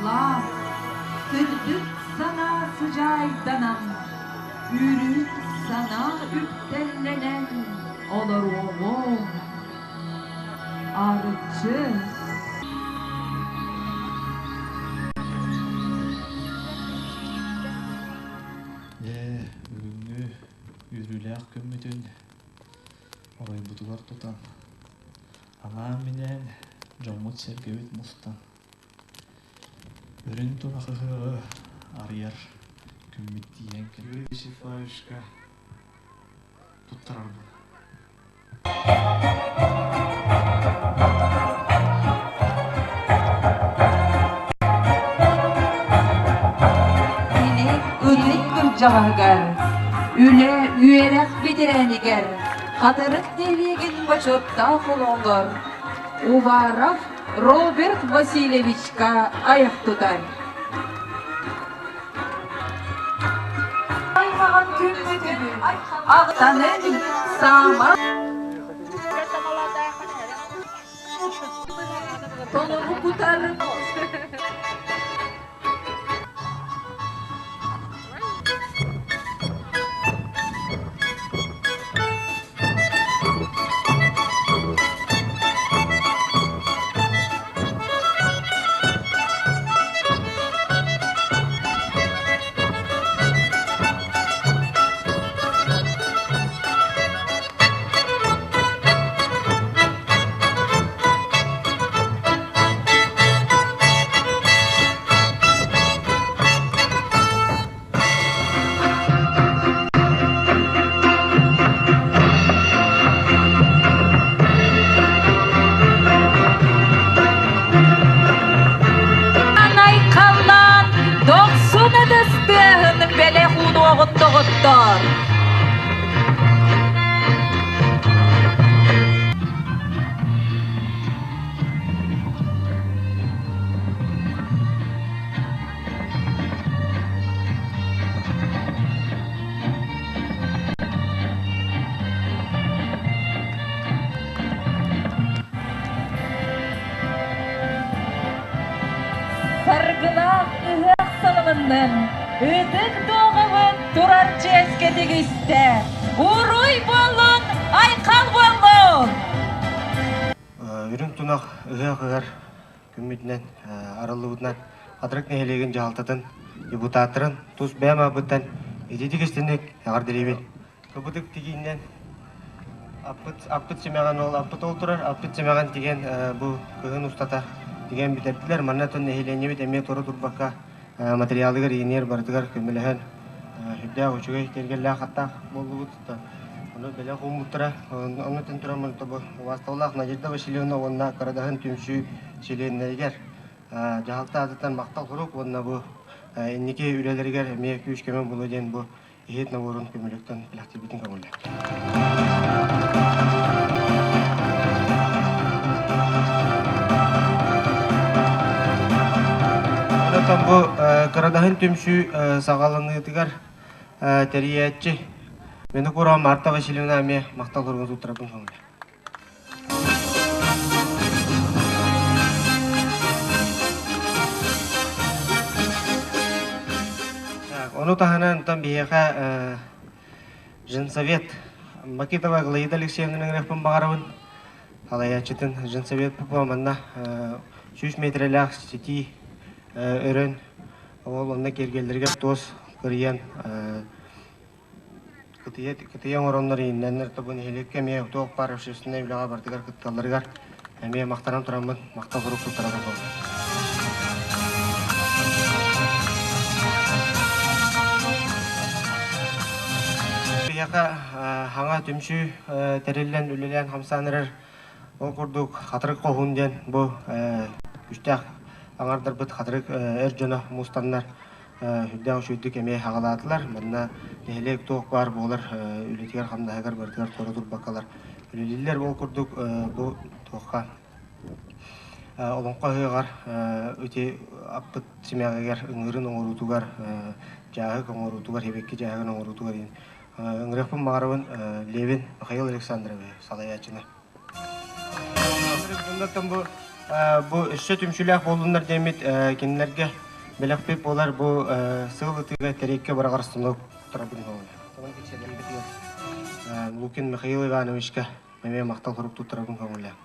Саргылаах, сырдык санаа сыдьаайданан, үрүҥ санаа үктэллэнэн олоруоҕуҥ. Арчы. Дьэ, бүгүҥҥү үөрүүлээх күммүтүн оройбутугар тутан, анаан-минээн дьоммут-сэргэбит мустан, үрүҥ тунах ыһыаҕы арыйар күммүт тиийэн кэллэ. Юрий Вячеславовичка туттарарбын. Кини ытык кырдьаҕаһыгар, үлэ, үөрэх бэтэрээнигэр, Хатырык нэһилиэгин бочуоттаах олоҕор Уваров Роберт Васильевичка айах тутар. Аймаҕын күммүтүн Ахтанын саама толору кутар Айхаллаан дохсун ытыс тыаһын бэлэх уунуоҕун доҕоттоор! Саргылаах ыһыах саламыннын ытык дуоҕабыт турар чиэскэ тигистэ. Уруй буоллун, айхал буоллун! Үрүҥ тунах ыһыах ыһар күммүтүнэн арыллыбытынан Хатырык нэһилиэгин дьаһалтатын депутаттарын тус бэйэм ааппыттан ититик истинник эҕэрдэлиибин. Кыбытык тигииннэн аппыт, аппыт симэҕин ол аппыт ол турар, аппыт симэҕин тигэн бу кыһын устата тигэн бүтэрдилэр. Манна тон нэһилиэнньэбит эмиэ тура турбакка материалыгар иниэр барытыгар көмөлөһөн сүрдээх үчүгэй киэргэллээх аттаах буоллубут. Ону бэлэх ууммуттара. Ону тэн туран бу убаастабыллаах Надежда Васильевна уонна Кырадаһын түмсүү чилиэннэригэр дьаһалта аатыттан махтал сурук уонна бу инники үлэлэригэр эмиэ күүс-көмө буолуо диэн бу иһит наборун көмөлөктөн бэлэхтиирбитин көҥүллээх. Онтон бу Кырадаһын түмсүү саҕаланыытыгар тэрийээччи Винокурова Марта Васильевна эмиэ махтал суругун туттарабын көҥүллээх. Ону таһынан онтон биһиэхэ женсовет Макитова Глаида Алексеевнаны ыҥырыахпын баҕарабын. Салайааччытын женсовет ППО манна 100 метрэлээх ситии өрөн ол онно киэргэллэригэр туос кырыйан Кытыйа, кытыйа оҥороннор ииннэннэр тобу нэһилиэккэ эмиэ туох баар общественнай үлэҕэ барытыгар кытталларыгар эмиэ махтанан тураммын махтал сурук туттарабын буолла. Биһиэхэ хаҥа түмсүү тэриллэн үлэлээн хамсаан эрэр ол курдук Хатырык хоһуун диэн бу күстээх аҥардарбыт Хатырык эр дьоно мустаннар Сүрдээх үчүгэйдик эмиэ аҕалаатылар. Манна нэһилиэк туох баар буолар үлэтигэр-хамнаһыгар барытыгар туора турбаккалар үлэлииллэр. Ол курдук бу туохха олоҥхо ыһыаҕар ити аппыт симэҕигэр ыҥыырын оҥоруутугар, дьааһык оҥоруутугар, сибэкки дьааһыгын оҥоруутугар ыҥырыахпын баҕарабын Левин Михаил Александрович салайааччыны. Бу Бу өссө түмсүүлээх буоллуннар диэммит кинилэргэ бэлэхпит буолар бу сыл ытыыга тэриэккэ быраҕар станок турабын Лукин Михаил Ивановичка эмиэ махтал сурук туттарабын көҥүллээн.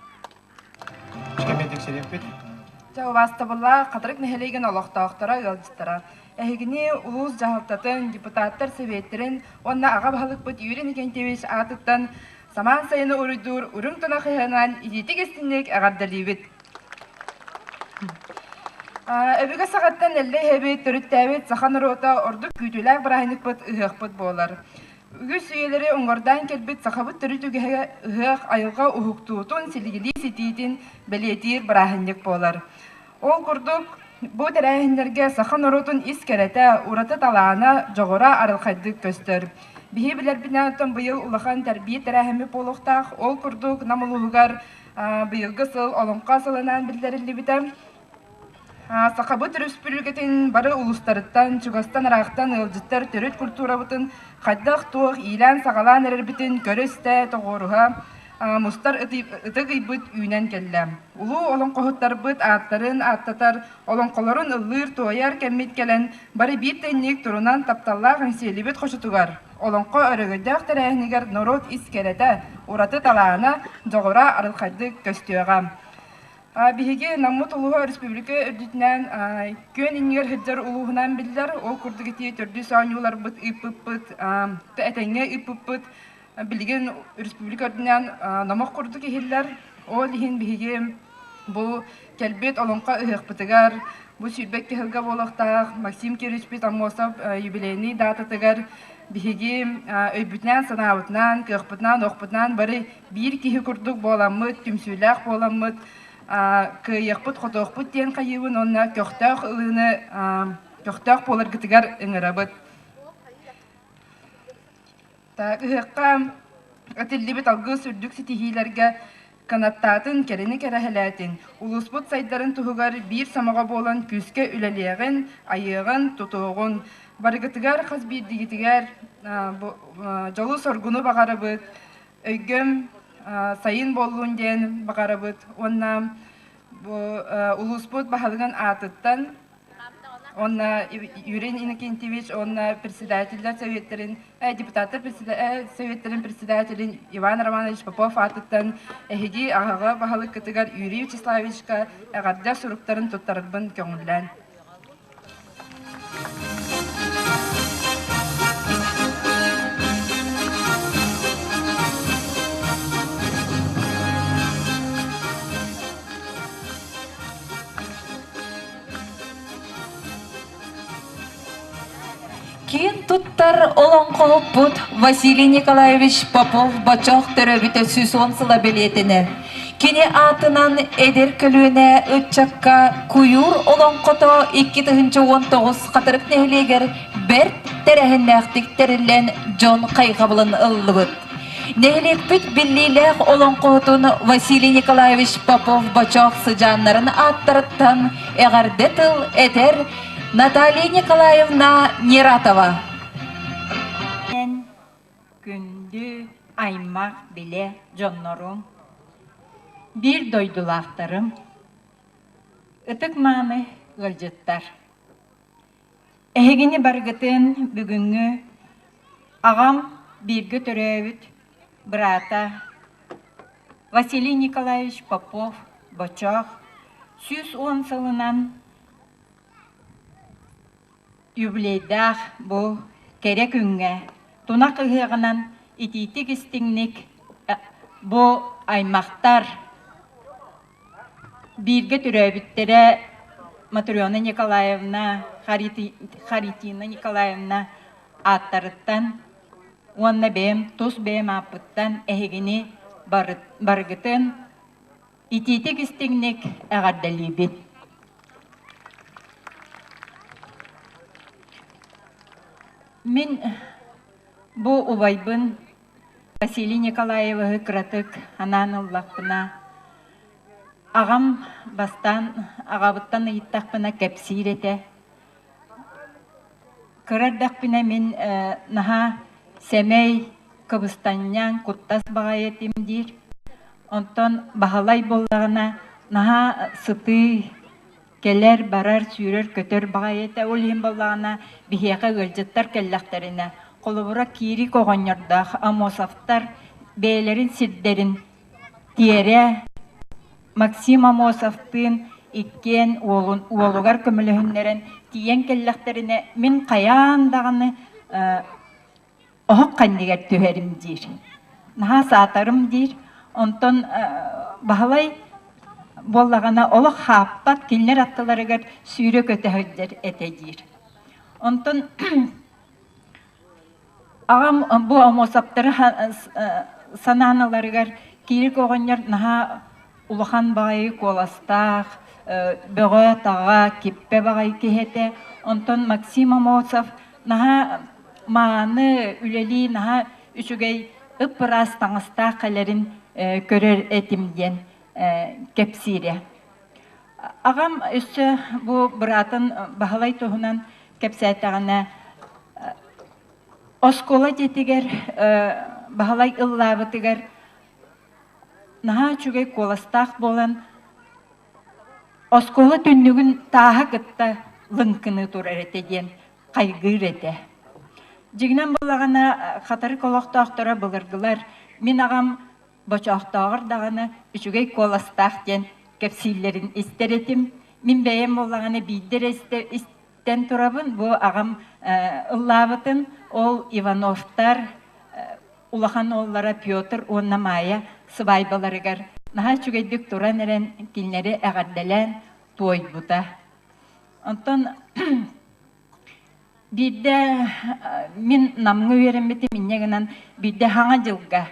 Дьэ, убаастабыллаах Хатырык нэһилиэгин олохтоохторо, ыалдьыттара! Эһигини улуус дьаһалтатын, депутаттар сэбиэттэрин уонна аҕа баһылыкпыт Юрий Никентьевич аатыттан самаан сайыны уруйдуур үрүҥ тунах ыһыаҕынан итиитик-истиҥник эҕэрдэлиибит! Өбүгэ саҕаттан эллэй эһэбит, төрүттээбит саха норуота ордук күүтүүлээх бырааһынньыкпыт ыһыахпыт буолар. Үгүс үйэлэри уҥуордаан кэлбит сахабыт төрүт үгэһэ ыһыах айылҕа уһуктуутун, силигилии ситиитин бэлиэтиир бырааһынньык буолар. Ол курдук, бу тэрээһиннэргэ саха норуотун ис кэрэтэ, ураты талаана, дьоҕура арылхайдык көстөр. Биһи билэрбинэн, оттон быйыл улахан тэрбиир тэрээһиммит буолуохтаах. Ол курдук, Нам улууһугар быйылгы сыл Олоҥхо сылынан биллэриллибитэ. Сахабыт Өрөспүүбүлүкэтин бары улуустарыттан, чугастан-ыраахтан ыалдьыттар төрүт культурабытын хайдах-туох иилээн-саҕалаан эрэрбитин көрө-истэ, тоҕуоруһа мустар ытык ыйбыт үүнэн кэллэ. Улуу олоҥхоһуттарбыт ааттарын ааттатар, олоҥхолорун ыллыыр-туойар кэммит кэлэн, бары биир тэҥник турунан тапталлаах Эҥсиэлибит хочотугар, олоҥхо өрөгөйдөөх тэрээһинигэр норуот ис кэрэтэ, ураты талаана, дьоҕура арылхайдык көстүөҕэ. Биһиги Наммыт улууһа өрөспүүбүлүкэ үрдүнэн күөн иннигэр сылдьар улууһунан биллэр. Ол курдук ити төрдүс оонньууларбыт ыыппыппыт, этэҥҥэ ыыппыппыт билигин республика үрдүнэн номох курдук иһиллэр. Ол иһин биһиги бу кэлбит Олоҥхо ыһыахпытыгар бу 22 сылга буолуохтаах Максим Кириллович Аммосов юбилейный дататыгар биһиги өйбүтүнэн-санаабытынан, кыахпытынан-уохпутунан бары биир киһи курдук буоламмыт, түмсүүлээх буоламмыт кыайыахпыт-хотуохпут диэн хайыыбын уонна көхтөөх ылыыны көхтөөх буоларгытыгар ыҥырабыт. Так, ыһыахха этиллибит алгыс үрдүк ситиһиилэргэ кынаттаатын, кэрэни кэрэһэлээтин, улууспут сайдарын туһугар биир сомоҕо буолан күүскэ үлэлиэҕин, айыаҕын, тутуоҕун. Барыгытыгар хас биирдигитигэр дьолу-соргуну баҕарабыт, өйгөм сайын буоллун диэн баҕарабыт уонна бу улууспут баһылыгын аатыттан уонна Юрий Иннокентьевич уонна председателлэр советтэрин депутаттар советтэрин председателин Иван Романович Попов аатыттан эһиги аҕаҕа баһылыккытыгар Юрий Вячеславовичка эҕэрдэ суруктарын туттарарбын көҥүллээн. Киэн туттар олоҥхоһуппут Василий Николаевич Попов-Бочох төрөөбүтэ 110 сыла бэлиэтэнэр. Кини аатынан эдэр көлүөнэ ыччакка куйуур олоҥхото 2019 Хатырык нэһилиэгэр бэрт тэрээһиннээхтик тэриллэн дьон хайҕабылын ыллыбыт. Нэһилиэкпит биллиилээх олоҥхоһутун Василий Николаевич Попов-Бочоох сыдьааннарын ааттарыттан эҕэрдэ тыл этэр Наталья Николаевна Нератова. Күндү аймах билэ дьоннорум, биир дойдулаахтарым, ытык-мааны ыалдьыттар! Эһигини барыгытын бүгүҥҥү аҕам бииргэ төрөөбүт быраата Василий Николаевич Попов Бочоох 110 сылынан Юбилейдаах бу кэрэ күҥҥэ тунах ыһыаҕынан итиитик-истиҥник бу аймахтар бииргэ төрөөбүттэрэ Матрена Николаевна, Харитина Николаевна ааттарыттан уонна бэйэм тус бэйэм ааппыттан эһигини барыгытын Итиитик-истиҥник эҕэрдэлиибин! Мин бу убайбын Василий Николаевиһы кыратык анаан ыллахпына, аҕам бастаан аҕабыттан ыйыттахпына кэпсиир этэ. Кыра эрдэхпинэ мин наһаа сэмэй, кыбыстанньаҥ, куттас баҕайы этим диир. Онтон Баһылай буоллаҕына. Наһаа сытыы, кэлэр, барар, сүүрэр-көтөр баҕайы этэ. Ол иһин буоллаҕына биһиэхэ ыалдьыттар кэллэхтэринэ, холобура Киирик оҕонньордоох Амосовтар бэйэлэрин сирдэрин тиэрэ Максим Амосовтыын иккиэн уолун уолугар көмөлөһүннэрэн тиийэн кэллэхтэринэ мин хайаан даҕаны оһох ханньыгар түһэрим диир. Наһаа саатарым диир. Онтон Баһылай буоллаҕына олох хааппат кинилэр аттыларыгар сүүрэ-көтө сылдьар этэ диир. Онтон аҕам бу Омуосаптары санаан ыларыгар Киирик оҕонньор наһаа улахан баҕайы куоластаах, бөҕө-таҕа, киппэ баҕайы киһи этэ. Онтон Максим Амосов наһаа мааны, үлэлии наһаа үчүгэй ып-ыраас таҥастаах кэлэрин көрөр этим диэн кэпсиирэ. Аҕам өссө бу быраатын Баһылай туһунан кэпсээтэҕинэ, оскуола дьиэтигэр Баһылай ыллаабытыгар Наһаа үчүгэй куоластаах буолан, оскуола түннүгүн тааһа кытта лыҥкыныы турар этэ диэн хайгыыр этэ. Дьиҥинэн буоллаҕына, Хатырык олохтоохторо былыргылар мин аҕам бочоохтооҕор даҕаны үчүгэй куоластаах диэн кэпсииллэрин истэр этим. Мин бэйэм буоллаҕына биирдэ эрэ истэн турабын, бу аҕам ыллаабытын, ол Ивановтар улахан уоллара Петр уонна Майя сыбаайбаларыгар наһаа үчүгэйдик туран эрэн кинилэри эҕэрдэлээн туойбута. Онтон биирдэ мин Намҥа үөрэммитим инньэ гынан биирдэ Хаҥа дьылга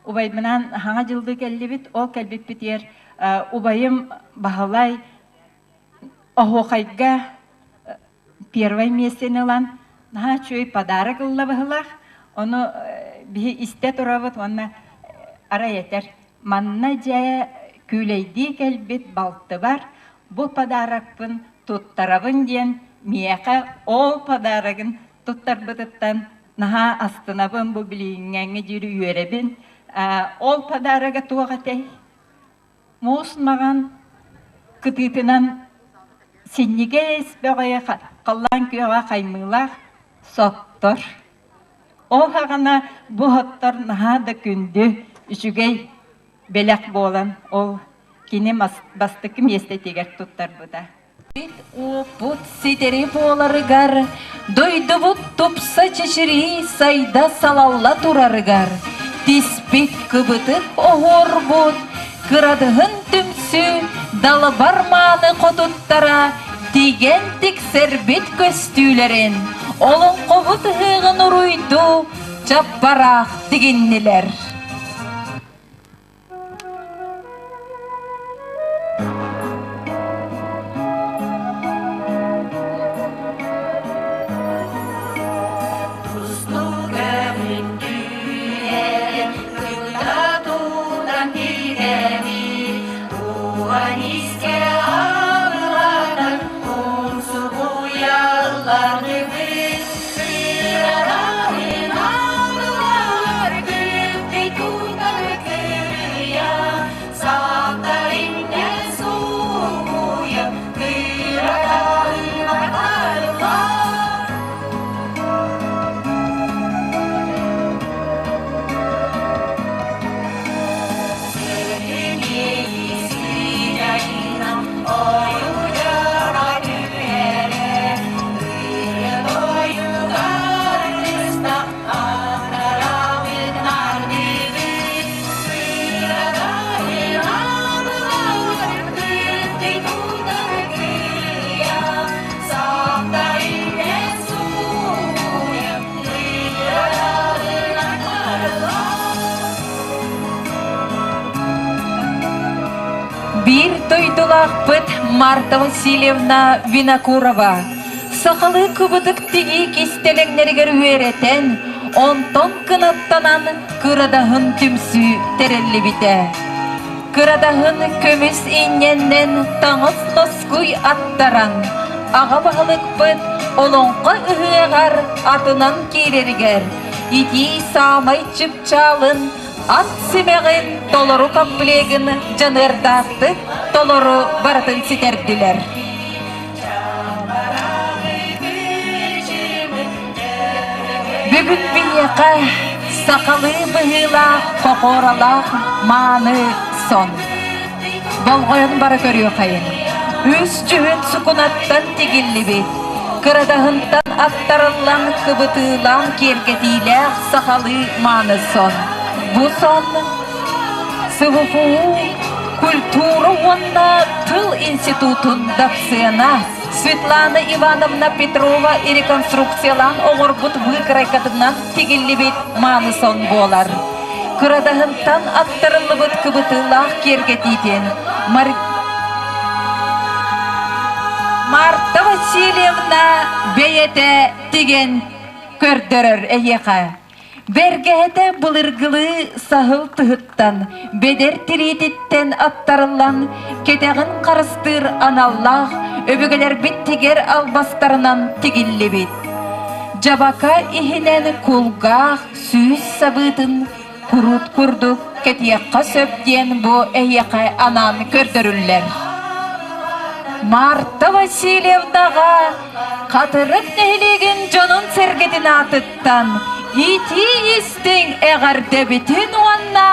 убайбынаан Хаҥа дьылдыы кэллибит. Ол кэлбиппитигэр убайым Баһылай оһуохайга первай миэстэни ылан наһаа үчүгэй подарок ылла быһыылаах. Ону биһи истэ турабыт уонна арай этэр манна дьэ күүлэйдии кэлбит балтыбар бу подарокпын туттарабын диэн миэхэ ол подарогын туттарбытыттан наһаа астынабын бу билиҥҥээҥҥэ диэри үөрэбин. Ол подарога туох этэй? Муус маҕан кытыытынан синньигэс бөҕөйө халлаан күөҕэ хаймыылаах соттор. Ол саҕана бу соттор наһаа да күндү, үчүгэй бэлэх буолан ол кини бастакы миэстэтигэр туттарбыта. Уоппут ситэри буоларыгар, дойдубут тупса чэчирии сайда салалла турарыгар, тиспит кыбытык оһуорбут, кырадыһын түмсүү далбар мааны хотуттара тигэн тиксэрбит көстүүлэрин олоҥхобут ыһыаҕын уруйдуу чаппараах тигиннилэр. Биир дойдулаахпыт Марта Васильевна Винокурова сахалыы кыбытык тигии кистэлэҥнэригэр үөрэтэн, онтон кынаттанан Кырадаһын түмсүү тэриллибитэ. Кырадаһын көмүс инньэннэн таҥас лоскуй аттаран, аҕа баһылыкпыт Олоҥхо ыһыаҕар атынан киирэригэр итии саамай чыпчаалын ат симэҕин толору комплегын дьаныардаахтык толору барытын ситэрдилэр. Бүгүн биһиэхэ сахалыы быһыылаах, хохуоралаах мааны сон. Болҕойон бара көрүөххэйин. Үс дьүһүн сукунаттан тигиллибит, кырадаһынтан аттарыллан кыбытыылаах киэргэтиилээх сахалыы мааны сон. Бу сон СВФУ культура уонна тыл институтун доцена Светлана Ивановна Петрова реконструкциялаан оҥорбут выкройкатынан тигиллибит мааны сон буолар. Кырадаһынтан аттарыллыбыт кыбытыылаах киэргэтиитин Марта Васильевна бэйэтэ тигэн көрдөрөр эйиэхэ. Бэргэһэтэ былыргылыы саһыл тыһыттан, бэдэр тириититтэн аттарыллан, кэтэҕин харыстыыр аналлаах өбүгэлэрбит тигэр албастарынан тигиллибит. Дьабака иһинэн кулгаах сүүс сабыытын куруут курдук кэтиэххэ сөп диэн бу эһиэхэ анаан көрдөрүллэр. Марта Васильевнаҕа Хатырык нэһилиэгин дьонун-сэргэтин аатыттан итии-истиҥ эҕэрдэбитин уонна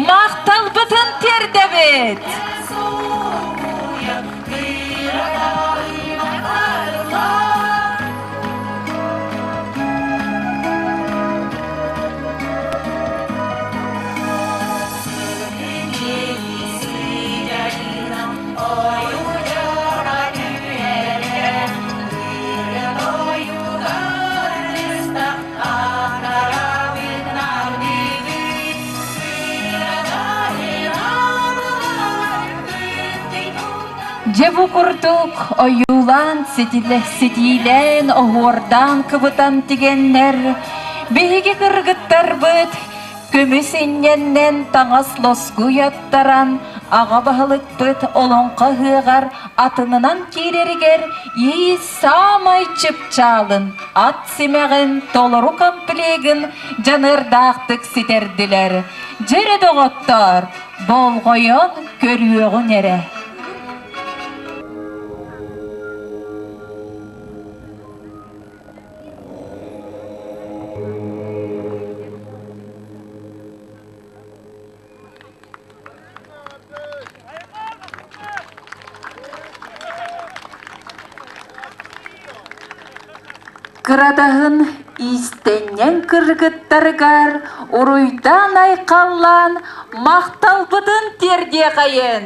махталбытын тиэрдэбит! Дьэ бу курдук ойуулаан ситиилээн, оһуордаан кыбытан тигэннэр, биһиги кыргыттарбыт Көмүс инньэннэн таҥас лоскуйаттаран, аҕа баһылыкпыт олоҥхо ыһыаҕар атынынан киирэригэр иис саамай чыпчаалын, ат симэҕин толору комплегын дьаныардаахтык ситэрдилэр. Дьэ эрэ доҕоттоор, болҕойон көрүөҕүҥ эрэ. Кырадаһын иистэнньэҥ кыргыттарыгар уруйдаан-айхаллаан махталбытын тиэрдиэхэйин!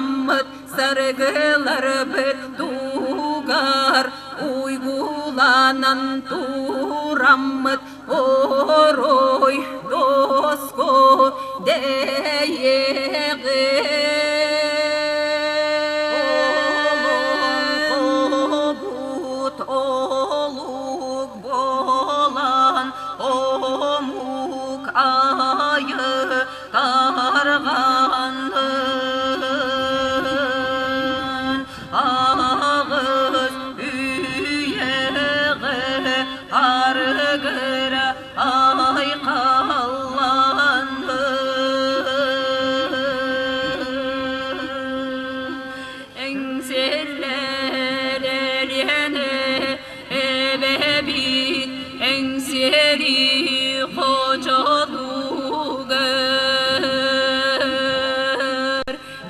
тураммыт саргыларбыт тугар уйгуланан тураммыт орой доско дэйэҕин олук болан омук айы тарҕаннын аҕыс үйэҕэ арыгыра айхалланнын эҥсэллэрэлиэнэ эбэбит эҥсиэри хочотугар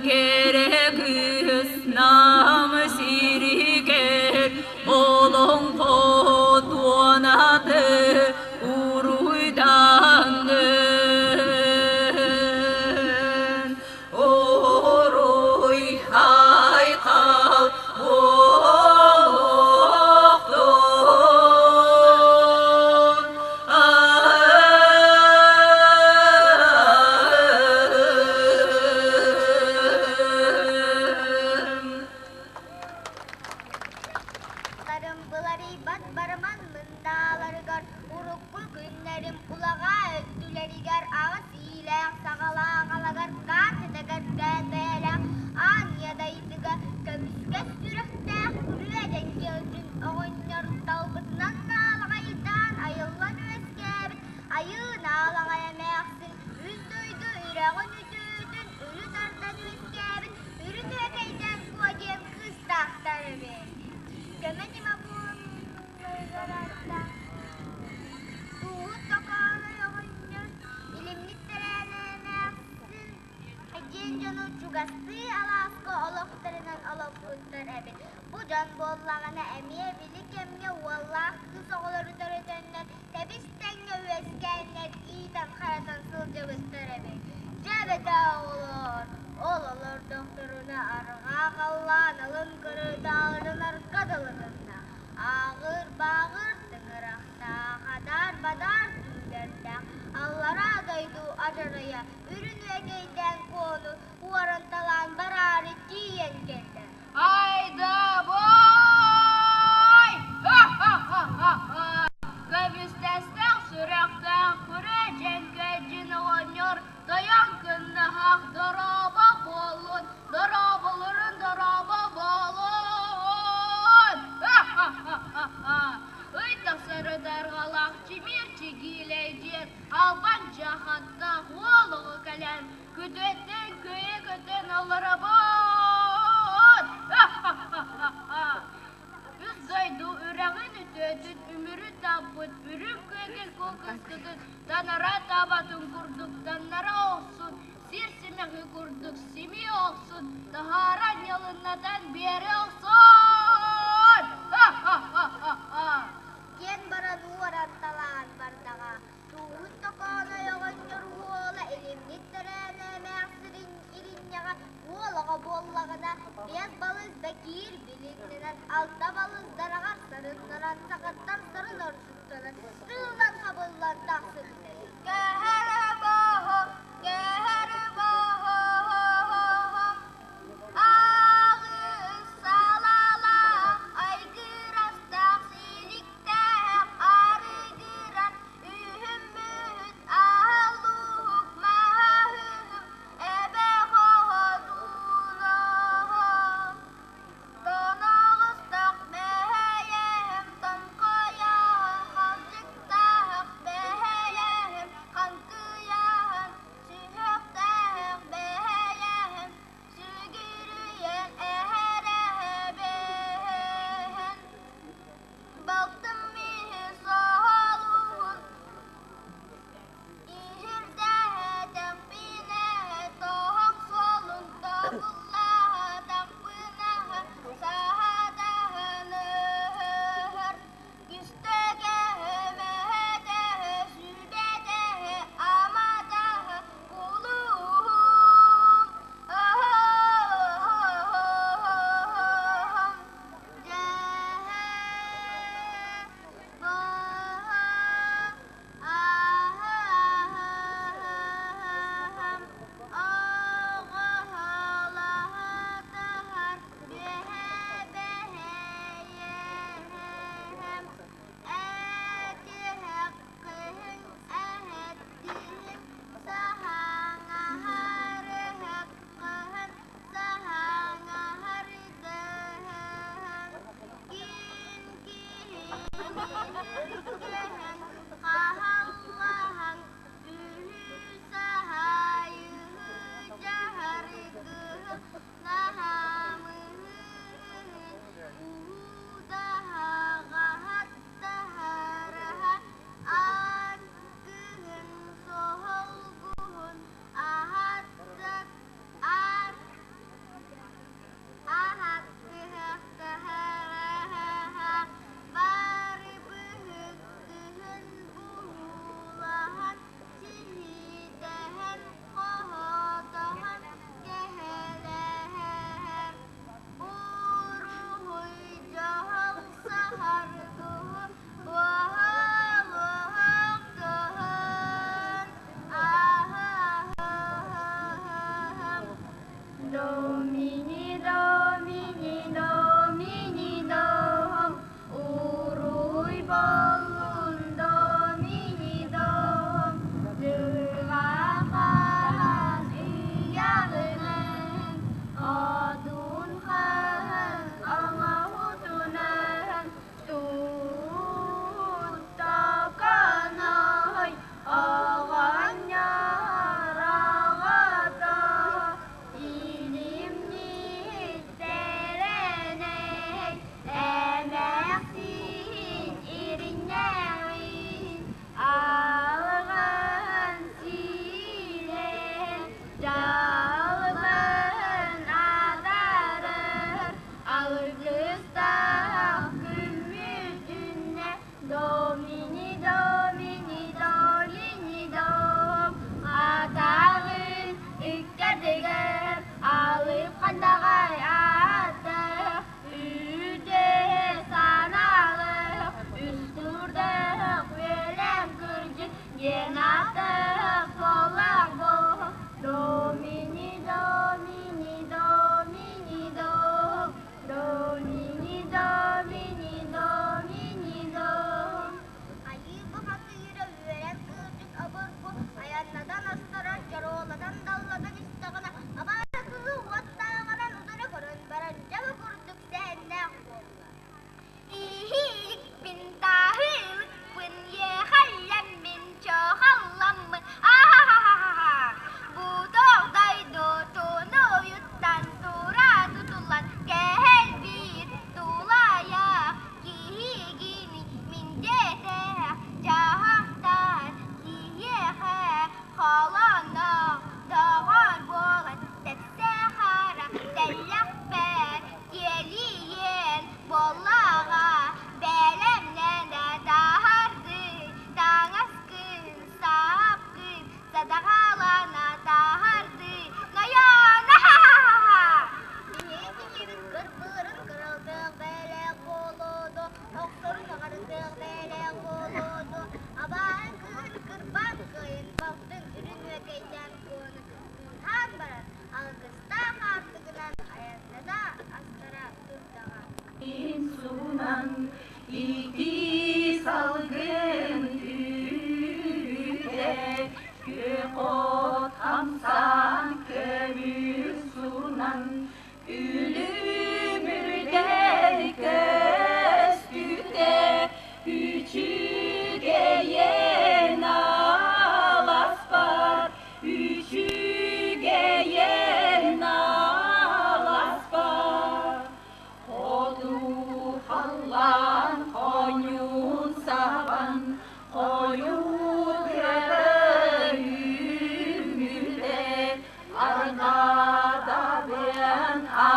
кэрэ кыыс нам сиригэр олоҥхо туонаты уруйданнын Уруй айхал буолуохтун Быларыйбат барыман мындааларыгар урукку күннэрим улаҕаа өттүлэригэр аҕыс иилээх саҕалаах алагар каатытыгар кээпээлээх аан ядайдыга көмүскэс сүрэхтээх күрүө дьэҥкиэлдьин оҕонньор талбытынан наалаҕайдаан айыллан үөскээбит айыы наалаҕай эмээхсин үс дойду үрэҕин үтүөтүн үлү тардан үөскээбит үрүҥ үөкэйдээн куо диэн кыыстаахтар эбит. Көмө-ньыма буолуннарыгар Тууһут токооной оҕонньор илимнит тэрээнэ эмээхсин диэн дьону чугастыы алааска олохторунан олоппуттар эбит. Бу дьон буоллаҕына эмиэ били кэмҥэ уоллаах кыыс оҕолору төрөтөннөр тэбис-тэҥҥэ үөскээннэр иитэн-харатан сылдьыбыттар эбит. Дьэ эбэтэ оҕолоор, ол олордохторуна арҕаа халлаан алын кырыытааларынарга дылы гынна. Ааҕыр-бааҕыр тыҥырахтаах, адаар-бадаар түүлэрдээх, аллараа дойду адьарайа үрүҥ үөкэйдээн куону уоран талаан бараары тиийэн кэллэ. Айдабой! Ха-ха-ха-ха! Көмүстэстээх сүрэхтээх күрэ дьэҥкэ дьин оҕонньор тойон кыннаһах дорообо буоллун, дорооболорун дорообо буолун! Ха-ха-ха-ха! Ый тахсары дарҕалаах чимир чигиилэй диэн албан дьахаттаах уол оҕо кэлэн күтүөттэн көйө көтөн олоробун! Үс дойду үрэҕин үтүөтүн үмүрү таппыт үрүҥ күөгэл куокускутун танара табатын курдук таннара охсун, сир симэҕи курдук симии охсун, таһаара ньылыннатан биэрэ охсун! Диэн баран уоран талаан бардаҕа. Тууһун токооной оҕонньор уола илимнит тэрээнэ эмээхсин иринньэҕэ уол оҕо буоллаҕына биэс балыс бэкиир билиннэнэн алта балыс дараҕар сарыннаран саҕаттан сарын ордуктанан сыыллан-хабыллан тахсыбыт эбит. Кэһэрэ баһа, кэһэрэ баһа, Аҕыс салалаах, айгырастаах, силиктээх арыгы. Холоно, доҕор буолан тэпсэ хара тэллэхпэр тиэлийэн буоллаҕа бэлэмнэнэ таһарды таҥаскын саапкын садаҕалана таһарды нойоон ха-ха-ха Биһиги кырбыырын кыралдыах бээлээх буолуоду охсорун аҕарытыах бээлээх буолуоду абааһы кыыһын кырбаан кыайан балтын үрүҥ үөкэйдээн куону тыынһаан баран алгыстаах аартыгынан айанната астара турдаҕа Суунан итии салгын үүтэ күөх от хамсаан көмүс суунан Үлүмүрдэй көстүүтэ үчүгэйин аласпар, үчүгэйин аласпар. Хоту халлаан хоньуун сабан, хойуу тыата үүммүтэ, Арҕаатабыан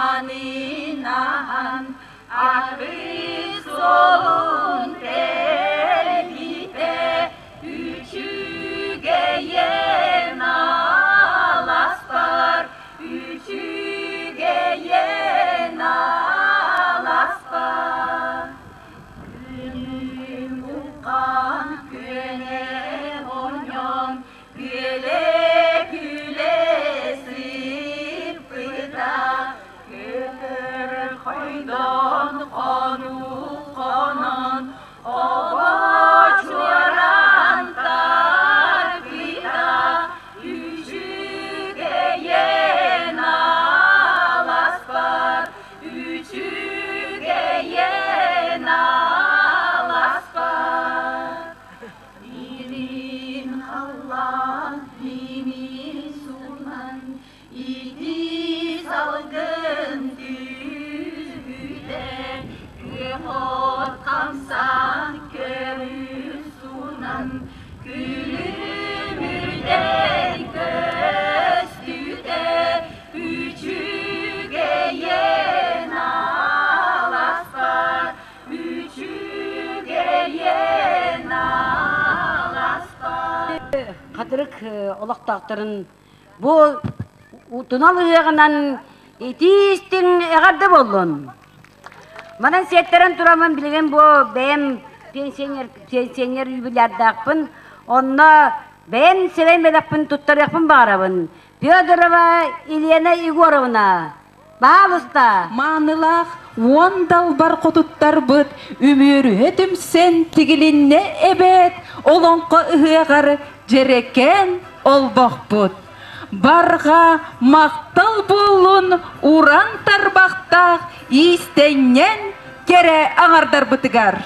анынаһан, аргыс суолун тэлбитэ, үчүгэйин аласпар, үчүгэйин аласпар. Күнүм уххан күөнэ оонньоон, Күлэ-күлэ сыппыта, көтөр хойдон хонуу-хонон, обочуоран тарпыта, үчүгэйин аласпар, үчүгэйин аласпар. Илин халлаан имин суунан итии салгын түспүтэ күөх от хамсаан көмүс суунан күлүмүрдэй көстүүтэ үчүгэйин аласпар Үчүгэйин аласпар Хатырык олохтоохторун бу тунал ыһыаҕынан итии истиҥ эҕэрдэ буоллун. Манан сиэттэрэн тураммын билигин бу бэйэм пенсионер, пенсионер юбилярдаахпын. Онно бэйэм сэмэй бэлэхпин туттарыахпын баҕарабын. Федорова Елена Егоровна Баалыста! Маанылаах уон далбар хотуттарбыт үмүөрүһэ түмсэн тигилиннэ эбээт олоҥхо ыһыаҕар дьэрэкээн олбохпут. Барҕа махтал буоллун уран тарбахтаах иистэнньэн кэрэ аҥардарбытыгар!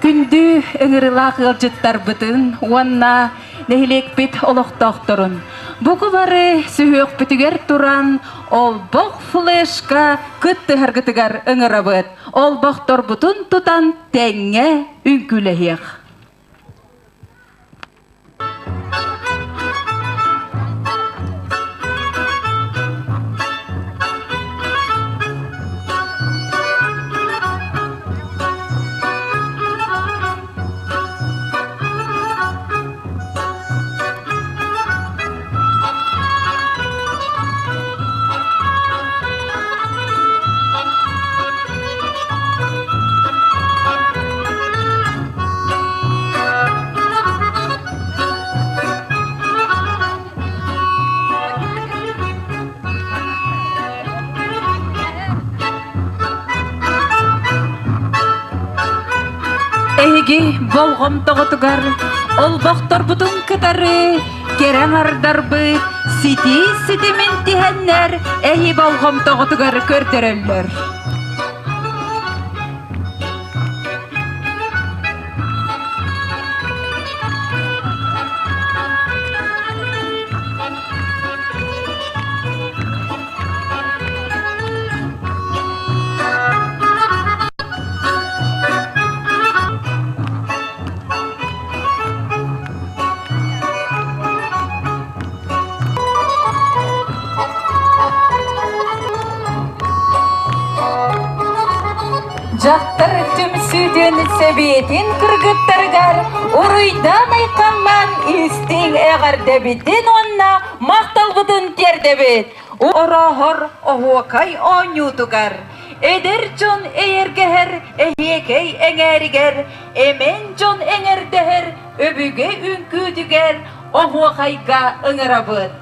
Күндү ыҥырыылаах ыалдьыттарбытын уонна нэһилиэкпит олохтоохторун буку бары сүһүөхпүтүгэр туран олбох флешка кыттыһаргытыгар ыҥырабыт. Олбохторбутун тутан тэҥҥэ үҥкүүлэһиэх. Эһиги болҕомтоҕутугар олбохторбутун кытары кэрэ аҥардарбыт ситии ситимин тиһэннэр эһи болҕомтоҕутугар көрдөрөллөр. нэһилиэгин сэбиэтин кыргыттарыгар уруйдаан-айхаллаан истиҥ эҕэрдэбитин уонна махталбытын тиэрдэбит. Орооһор оһуокай оонньуутугар, эдэр дьон эйэргэһэр эһиэкэй эҥээригэр, эмэн дьон эҥэрдэһэр өбүгэ үҥкүүтүгэр оһуохайга ыҥырабыт.